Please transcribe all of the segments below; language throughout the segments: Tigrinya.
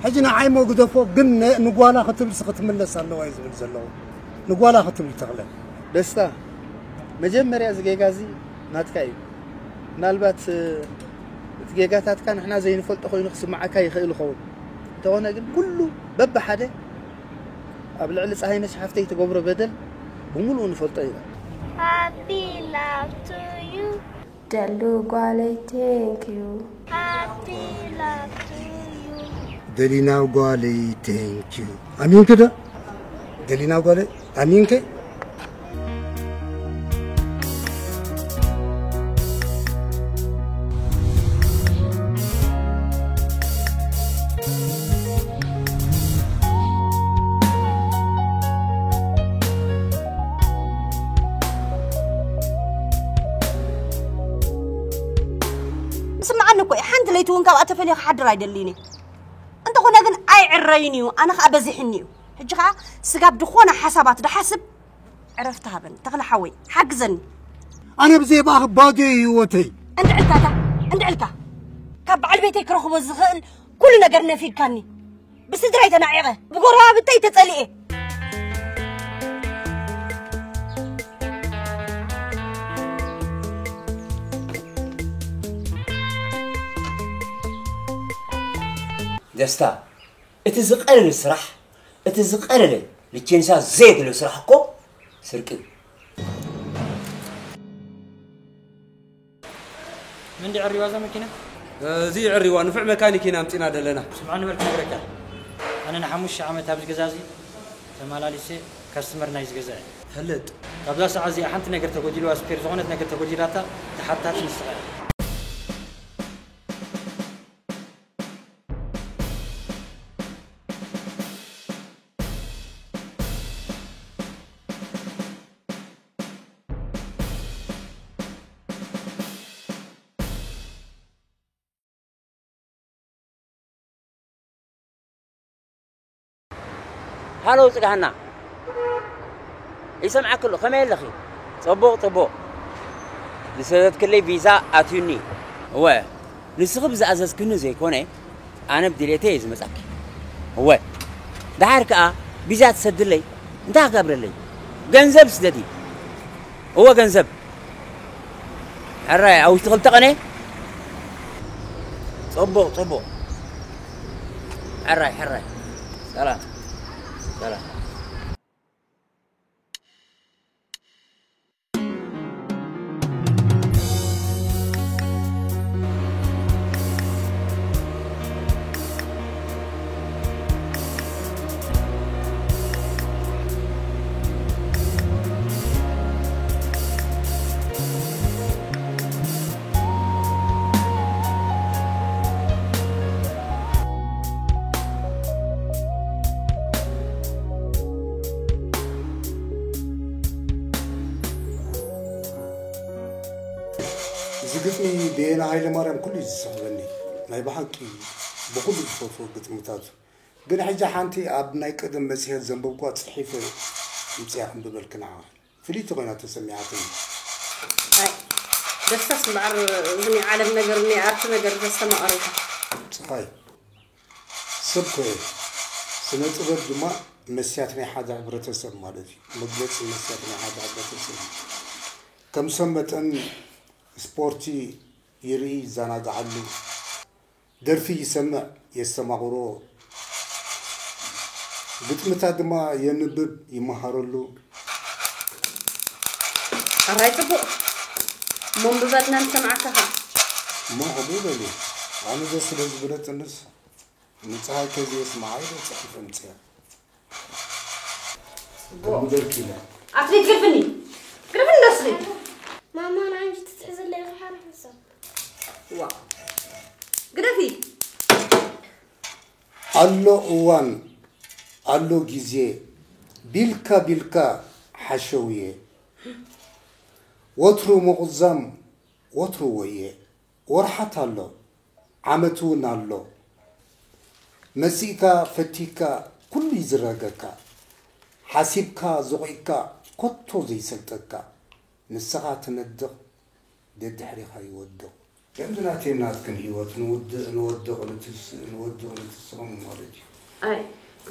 ሕጂ ንዓይ ሞ ግደፎ፣ ግን ነ-፣ ንጓላ ክትብልስ ክትምለስ ኣለዋ እዩ ዝብል ዘለኹ። ንጓላ ክትብል ተኽለ። ደስታ፣ መጀመርያ እዚ ጌጋ እዚ ናትካ እዩ። ምናልባት፣ እ፣ እቲ ጌጋታትካ ንሕና ዘይንፈልጦ ኮይኑ ክስምዓካ ይኽእል ይኸውን። እንተኾነ ግን ኩሉ በብሓደ ኣብ ልዕሊ ፀሃይነሽ ሓፍተይ ትገብሮ በደል ብምሉኡ ንፈልጦ ኢና። Happy love to you. ደሉ ጓለይ፣ thank you። Happy love to you. ደሊና ጓለይ፣ thank you። ኣሚንክ ዶ? ደሊና ጓለይ፣ ኣሚንክ? ስምዓኒ እኮ እዩ። ሓንቲ ለይቲ እውን ካብኣ ተፈልየ ክሓድር ኣይደልይን እየ። እንተኾነ ግን ኣይዕረይን እዩ። ኣነ ኸኣ በዚሕኒ እዩ። ሕጂ ኸኣ ስጋብ ዝኾነ ሓሳባት ድሓስብ ዕረፍቲ ሃበኒ። ተኽለ ሓወይ፣ ሓግዘኒ። ኣነ ብዘይ ብኣኽ ባዶ እዩ ህይወተይ። እንድዕልካ እታ፣ እንድዕልካ። ካብ በዓል ቤተይ ክረኽቦ ዝኽእል ኩሉ ነገር ነፊግካኒ። ብስድራይ ተናዒቐ፣ ብጎረባብተይ ተጸሊኤ። ደስታ፣ እቲ ዝቐለለ ስራሕ፣ እቲ ዝቐለለ ልቼንሳ ዘየድልዮ ስራሕ እኮ ስርቂ እዩ። መን ድዩ ዕሪዋ እዛ መኪና? እዚ ዕሪዋ ንፉዕ መካኒክ ኢና ኣምጺና ደለና። ስምዓኒ በል ክነግረካ። ኣነ ንሓሙሽተ ዓመት ኣብዚ ገዛ እዚ ተመላሊሰ ካስተመር ናይ እዚ ገዛ እየ። ፈልጥ። ካብዛ ሰዓት እዚኣ ሓንቲ ነገር ተጎዲልዋ፣ ስፔር ዝኾነት ነገር ተጎዲላታ፣ ተሓታቲ ንስኻ ኢኻ። ሃሎ ጽጋሃና፣ ይሰምዓኪ ኣሎ። ከመይ ኣለኺ? ጽቡቕ፣ ጽቡቕ። ዝሰደድክለይ ቪዛ ኣትዩኒ። እወ፣ ንስኺ ብዝኣዘዝክኒ ዘይኮነ፣ ኣነ ብድሌተይ እየ ዝመጻኪ። እወ፣ ደሓር ከኣ ቪዛ ትሰድለይ፣ እንታይ ክገብረለይ? ገንዘብ ስደዲ። እወ፣ ገንዘብ። ሕራይ፣ ኣብ ውሽጢ ክልተ ቀነ? ጽቡቕ፣ ጽቡቕ። ሕራይ፣ ሕራይ። ሰላም፣ ሰላም። እዚ ግጥሚ ብየነ ሃይለማርያም ኩሉ እዩ ዝስሕበኒ። ናይ ብሓቂ ብኹሉ ዝፈትዎ ግጥምታቱ። ግን ሕጂ ሓንቲ ኣብ ናይ ቀደም መጽሔት ዘንበብኳ ጽሒፈ ምጽያ ክንብበልኪ ንዓ። ፍልይቲ ኮይና ተሰሚዓትኒ። ኣይ፣ ደስታስ እምበኣር፣ እዚ ናይ ዓለም ነገር፣ ናይ ኣርት ነገር ዘስተማቐረ ኢኻ። ጽሓይ፣ ሰብ ኮየ። ስነ ጥበብ ድማ መስትያት ናይ ሓደ ሕብረተሰብ ማለት እዩ። መግለጺ መስትያት ናይ ሓደ ሕብረተሰብ እዩ። ከም ሰብ መጠን ስፖርቲ ይርኢ፣ ይዘናግዓሉ። ደርፊ ይሰምዕ፣ የስተማቕሮ። ግጥምታት ድማ የንብብ፣ ይመሃረሉ። ኣራይ ጽቡቕ። እሞ ኣንብበልና ንሰምዓካ ኸኣ። እሞ ከምኡ በሊ። ኣነ ደስ ስለ ዝበለትንስ ንጸሃይ ከዚ የስምዓ ኢለ ጽሒፈ ኣምጽያ። ጽቡቕ። ከምኡ ደርኪ ኢለ። ኣትሌት ግርፍኒ። ግርፍኒ ደስሊ። ማማ ንዓንቺ ትትሕዝለይ ኢኻ ሓርሕሶ። ዋ። ግደፊ። ኣሎ እዋን፣ ኣሎ ግዜ፣ ቢልካ ቢልካ ሓሸውየ። ወትሩ ምቑዛም፣ ወትሩ ወየ። ወርሓት ኣሎ፣ ዓመት እውን ኣሎ። መጺእካ ፈቲካ ኩሉ ይዝረገካ። ሓሲብካ ዞቒቕካ ኮቶ ዘይሰልጠካ። ንስኻ ትነድቕ፣ ደድሕሪኻ ይወድቕ። ከምዚ ናተይ ናትክን ህይወት ንውድእ ንወድቕ ንትስእ ንወድቕ ንትስቕም ማለት እዩ። ኣይ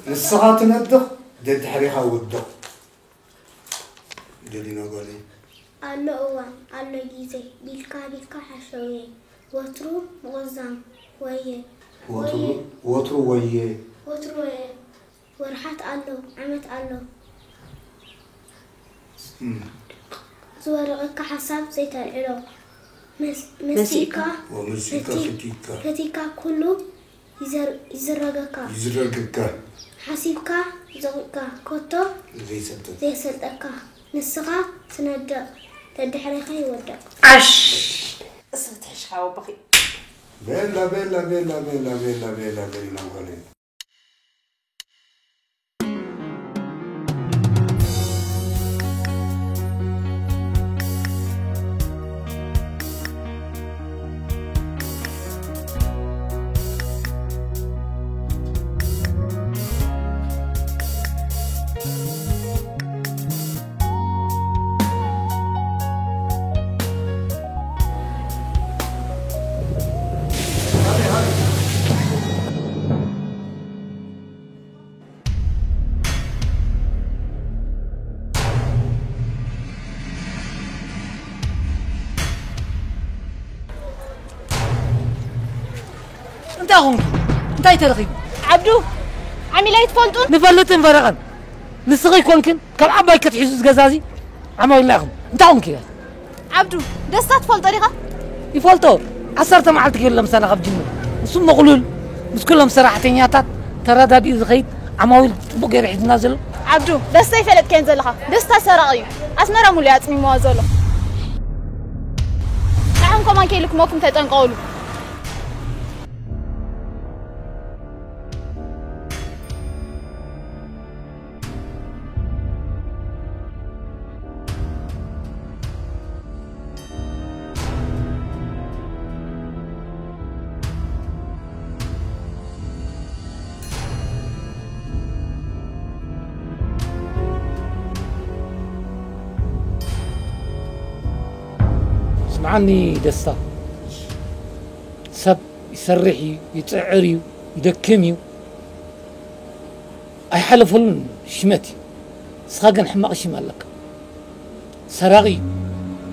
ንስኻ ትነድቕ ደድሕሪኻ ውድቕ። ደሊና ጓለይ። ኣሎ እዋን ኣሎ ግዜ ቢልካ ቢልካ ሓሸውየ ወትሩ ምቕዛም ወየ ወትሩ ወትሩ ወየ ወትሩ ወየ ወርሓት ኣሎ ዓመት ኣሎ ዝወረቐካ ሓሳብ ዘይተልዕሎ መስ- መሲእካ ወመሲእካ ፈቲ- ፈቲካ ፈቲካ ኩሉ ይዘር- ይዝረገካ ይዝረግካ ሓሲብካ ዘቑጥካ ኮቶ ዘይሰልጠት ዘይሰልጠካ ንስኻ ትነድቕ ደድሕሬኻ ይወድቕ ዓሽ እስኺ ትሕሽኻ ወቦኺ ቤላ ቤላ ቤላ ቤላ ቤላ ቤላ ደሊና ጓለይ። እንታይ ኹንኪ? እንታይ ተረኺቡ? ዓብዱ ዓሚላይ ትፈልጡን? ንፈልጥን ፈረቐን ንስኺ ይኮንክን ካብ ዓባይ ከትሒዙ ዝገዛዚ ዓማዊልና ኢኹም። እንታይ ኹንኪ? ዓብዱ ደስታ ትፈልጦ ዲኻ? ይፈልጦ። ዓሰርተ መዓልቲ ገይሩ ለምሳና ካብ ጅምር ንሱ መቕሉል ምስ ኩሎም ሰራሕተኛታት ተረዳዲኡ ዝኸይድ ዓማዊል ጽቡቕ ገይሩ ሒዝና ዘሎ። ዓብዱ ደስታ ይፈለጥካዮን ዘለኻ። ደስታ ሰራቒ እዩ። ኣስመራ ሙሉ ኣጽሚምዋ ዘሎ። ንዓኹም ከማን ከይልክመኩም ተጠንቀቑሉ። ስምዓኒ ደስታ፣ ሰብ ይሰርሕ እዩ፣ ይጽዕር እዩ፣ ይደክም እዩ፣ ኣይሓለፈሉን ሽመት እዩ። ንስኻ ግን ሕማቕ ሽም ኣለካ። ሰራቒ እዩ፣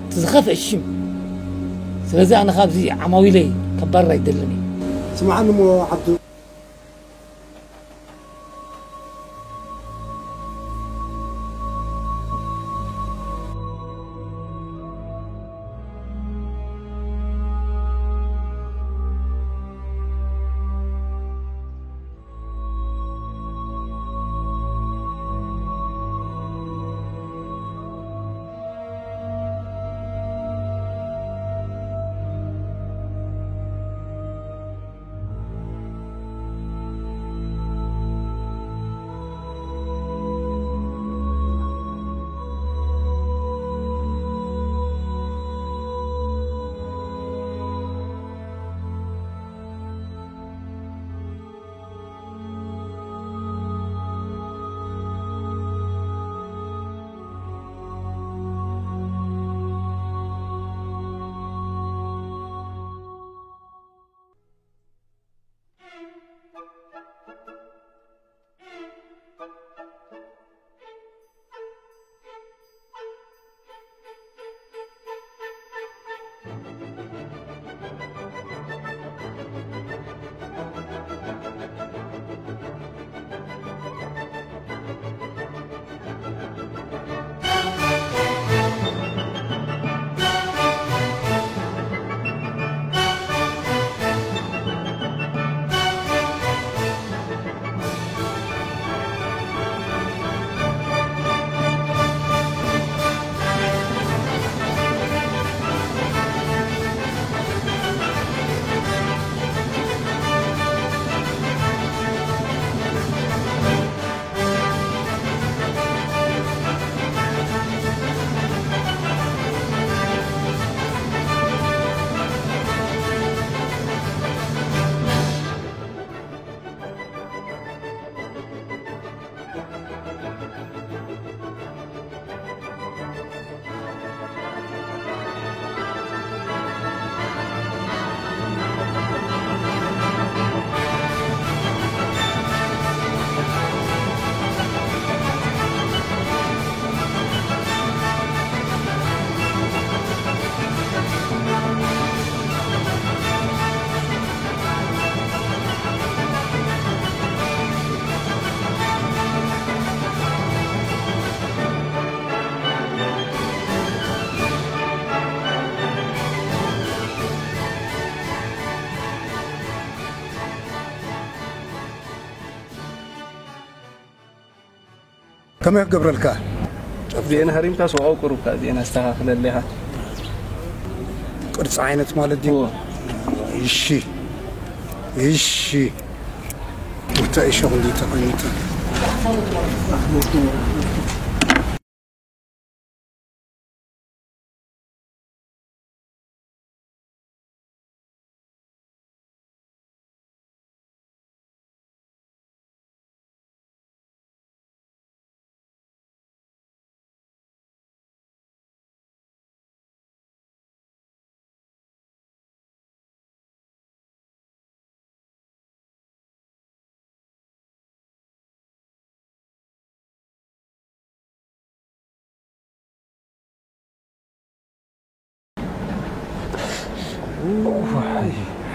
እቲ ዝኸፍአ ሽም። ስለዚ ኣነ ካብዚ ዓማዊለይ ከባርር ኣይደልን እየ። ስምዓኒ እሞ ዓብዱ፣ ከመይ ክገብረልካ? እዚአን ሃሪምካ ስዋኡ ቁሩብካ እዚአን ኣስተኻኽለለኻ። ቅርፂ ዓይነት ማለት ድዩ? እዎ። እሺ፣ እሺ። እንታይ እሾኽ እንዲ ተቐይጠ?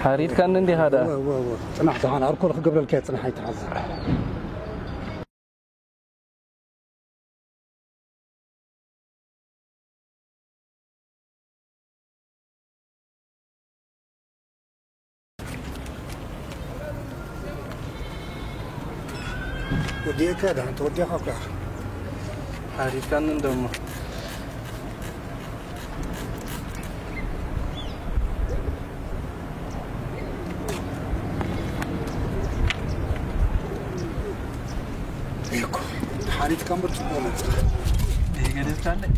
ሓሪድካኒ እንዲኻ ደኣ። እወ፣ እወ፣ እወ። ጽናሕ፣ ደሓን ኣልኮል ክገብረልካ እየ፣ ጽናሕ፣ ኣይትሓዝን። ወዲእካ ደሓን ተወዲእካ እኮ ኢኻ። ሓሪድካኒ እንዶ እሞ። እኮ ሓሪድካ እምበር ጽቡቕ መጽእ። ይገደፍካለይ።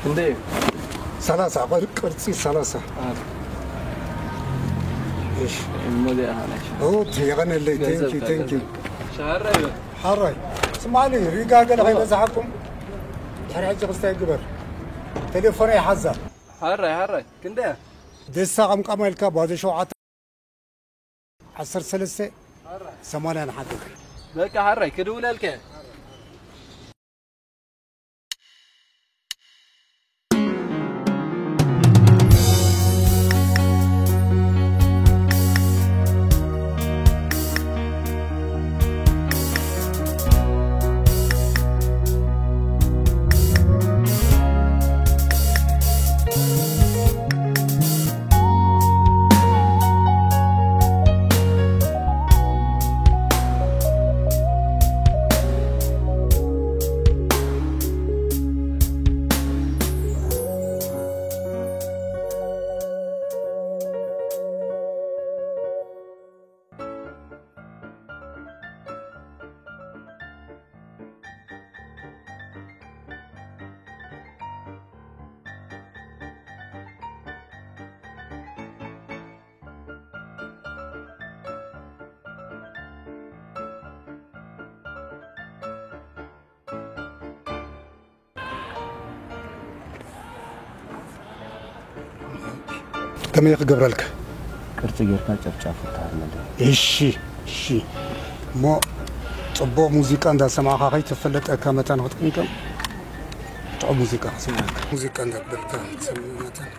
እንዴ? ሰላሳ፣ ቅር-፣ ቅርጺ ሰላሳ። አ። እሺ። እሞ ዲኣ ሃነሽ። ኦ፣ የቐነለይ። ገንዘብ Thank you፣ thank you። ገንዘብ። ሻረ። ሓራይ። ስማዕኒ፣ ሪጋ ገለ ከይበዝሓኩም፣ ድሕሪ ሕጂ ክስታይ ግበር። ቴሌፎነይ ሓዛ። ሓራይ፣ ሓራይ። ክንደይ? ደስታ ቀምቃማ ኢልካ ባዶ ሸውዓተ ዓሰርተ ሰለስተ ሰማንያ ንሓደግ። በቃ ሓራይ ክድውለልከ። ከመይ ክገብረልካ? ቅርጺ ጌርካ ጨፍጫፉ ትሃርመለይ። እሺ፣ እሺ። እሞ ጽቡቕ ሙዚቃ እንዳሰማዕካ ከይተፈለጠካ መታን ክትቅንቀም። ጥዑም ሙዚቃ ክስማዓካ። ሙዚቃ እንዳበልካ ትሰምዕ መታን።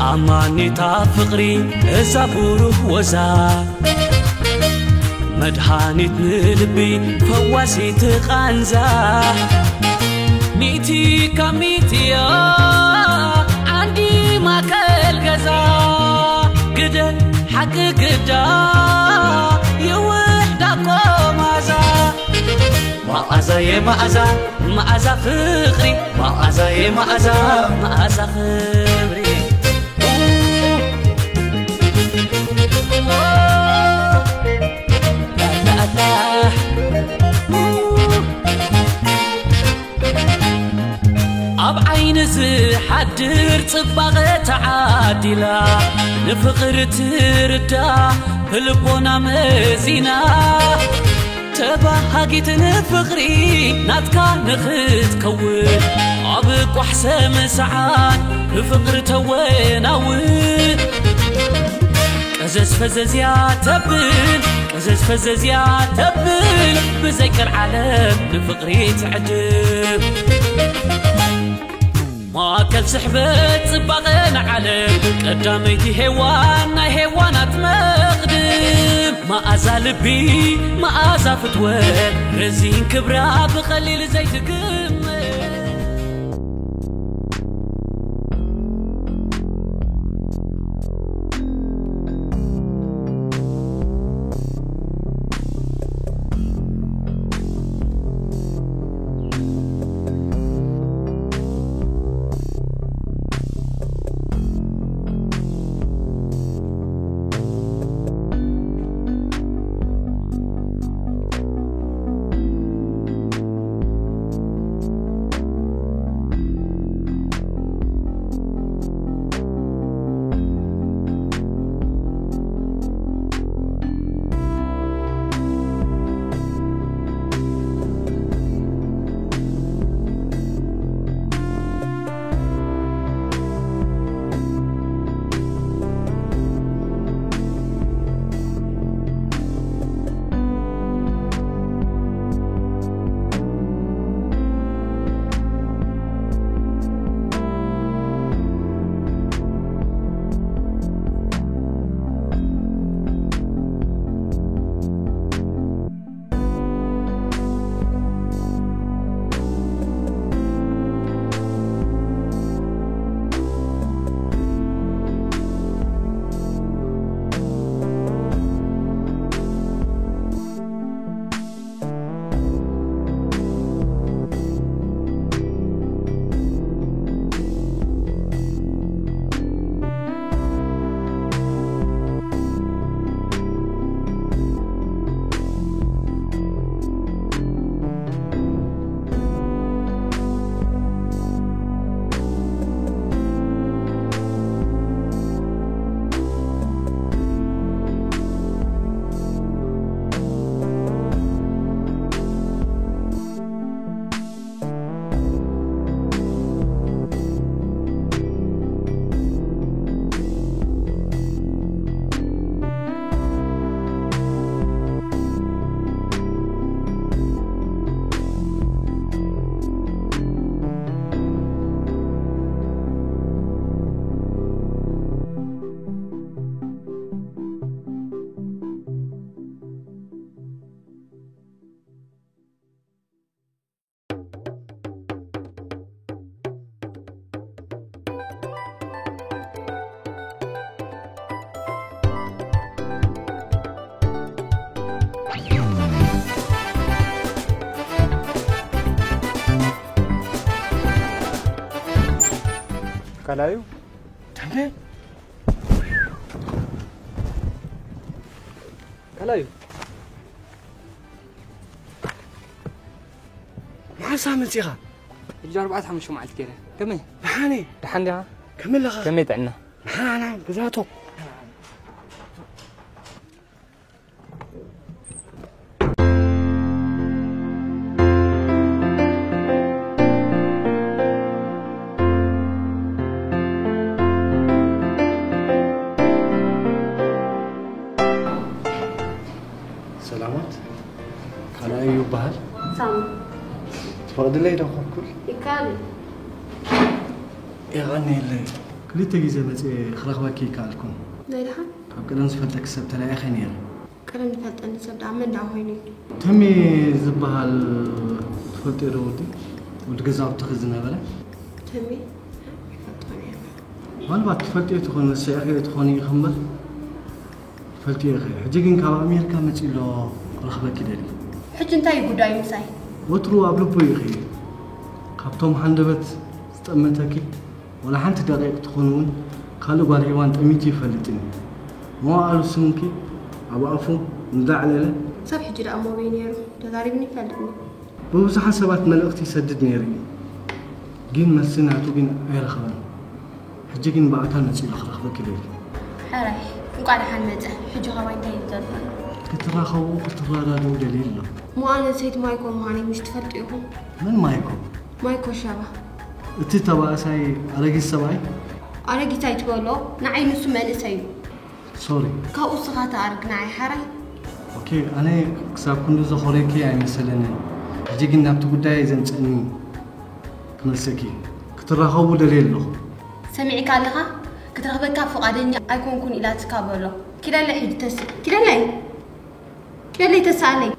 ኣማኒታ ፍቕሪ እዛ ብሩህ ወዛ፣ መድሃኒት ንልቢ ፈዋሲት ቃንዛ። ሚእቲ ካብ ሚእቲ እያ ዓንዲ ማእከል ገዛ፣ ግደ ሓቂ ግዳ ይውሕዳ እኮ ማዛ። መዓዛየ መዓዛ፣ መዓዛ ፍቕሪ፣ መዓዛየ መዓዛ፣ መዓዛ ክብሪ። ላላላ። ኣብ ዓይኒ ዝሓድር ጽባቐ ተዓዲላ፣ ንፍቕሪ ትርዳ ብልቦና መዚና። ተባሃጊት ንፍቕሪ ናትካ ንኽትከውን፣ ኣብ ቋሕ ሰምስዓን ብፍቕሪ ተወናውን ቀዘዝ ፈዘዝያ ተብል፣ ቀዘዝ ፈዘዝያ ተብል፣ ብዘይ ቀልዓለም ንፍቕሪ ትዕድም። ማእከል ስሕበት ጽባቐ ንዓለም፣ ቀዳመይቲ ሄዋን ናይ ሄዋናት መቕድም። መኣዛ ልቢ፣ መኣዛ ፍትወት፣ ረዚን ክብራ ብቐሊል ዘይትግመት። ካልኣዩ? ተምቤ? ካልኣዩ? መዓስ መጺኻ? ሕጂ ኣርባዕተ ሓሙሽተ መዓልቲ ገይረ። ከመይ? ደሓን እየ። ደሓን ዲኻ? ከመይ ኣለኻ? ከመይ ጥዕና? ደሓን፣ ገዛቶ። ሰላማት፣ ካልኣይ ይበሃል። ሳሚ። ትፈቕድለይ ዶ ከኩል? ይከኣል እዩ። የቐንየለይ። ክልተ ግዜ መፅየ ክረኽበኪ ይከኣልኩን። ናይ ደሓን? ካብ ቀደም ዝፈልጠኪ ሰብ ተለያይኸ ነይረ። ቀደም ዝፈልጠኒ ሰብ ደኣ መን ደኣ ኮይኑ እዩ? ተሜ ዝበሃል ትፈልጥዮ ዶ ወዲ? ወዲ ገዛውትኺ ዝነበረ? ተሜ? ይፈልጦ ነይረ። ምናልባት ትፈልጥዮ ትኾኒ፣ ስዒርክዮ ትኾኒ ኢኺ እምበር። ትፈልጥዮ ኢኺ። ሕጂ ግን ካብ ኣሜሪካ መጺኡ ኣሎ ክረኽበኪ ደልዩ። ሕጂ እንታይ እዩ ጉዳዩ ምሳይ? ወትሩ ኣብ ልቡ ኢኺ። ካብቶም ሃንደበት ዝጠመተኪ ዋላ ሓንቲ ደቂቕ ትኹን እውን ካልእ ጓል ሄዋን ጠሚቱ ይፈልጥን እዩ። መዋእሉ ስምኪ ኣብ ኣፉ እንዳዕለለ። ክሳብ ሕጂ ደኣ እሞ ኣበይ ነይሩ? ተዛሪብኒ ይፈልጥኒ። ብብዙሓት ሰባት መልእኽቲ ይሰድድ ነይሩ እዩ። ግን መልሲ ናቱ ግን ኣይረኸበን። ሕጂ ግን ብኣካል መጺኡ ክረኽበኪ ደልዩ። ሕራይ፣ እንቋዕ ደሓን መጸ። ሕጂ ካባይ እንታይ እዩ ዝደሊ? ክትራኸቡ፣ ክትረዳድኡ ደልዩ ኣሎ። እሞ ኣነ ሰይቲ ማይኮ ምዃነይ ምሽ ትፈልጡ ኢኹም? መን ማይኮ? ማይኮ ሻባ። እቲ ተባእሳይ ኣረጊት ሰብኣይ? ኣረጊት ኣይትበሎ፣ ንዓይ ንሱ መንእሰይ እዩ። ሶሪ። ካብኡ ስኻ ተኣርግ ንዓይ ሓራይ። ኦኬ፣ ኣነ ክሳብ ክንዲ ዘኾርየኪ ኣይመሰለንን። ሕጂ ግን ናብቲ ጉዳይ ዘምፀኒ ክመልሰኪ። ክትራኸቡ ደልየ ኣለኹ። ሰሚዕካ ኣለኻ? ክትረኽበካ ፍቓደኛ ኣይኮንኩን ኢላትካ በሎ። ኪደለይ ሕጂ ተስ ኪደለይ ኪደለይ ተስኣለይ።